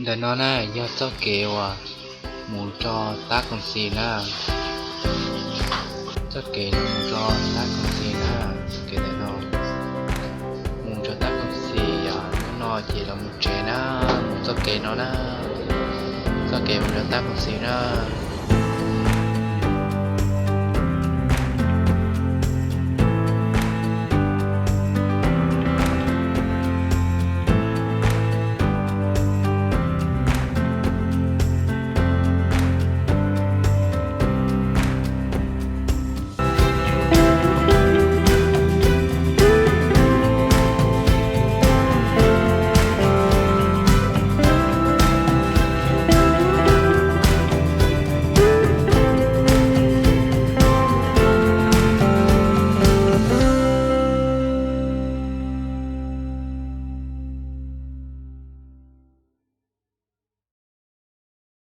Ntawm no na yog txoj kev uas mus rau Tab Koom Xis na. Txoj kev no mus rau Tab Koom Xis na, txoj kev ntawm no mus rau Tab Koom Xis, yog hnub no ces los mus tsev na, mus txoj kev no na, txoj kev mus rau Tab Koom Xis na.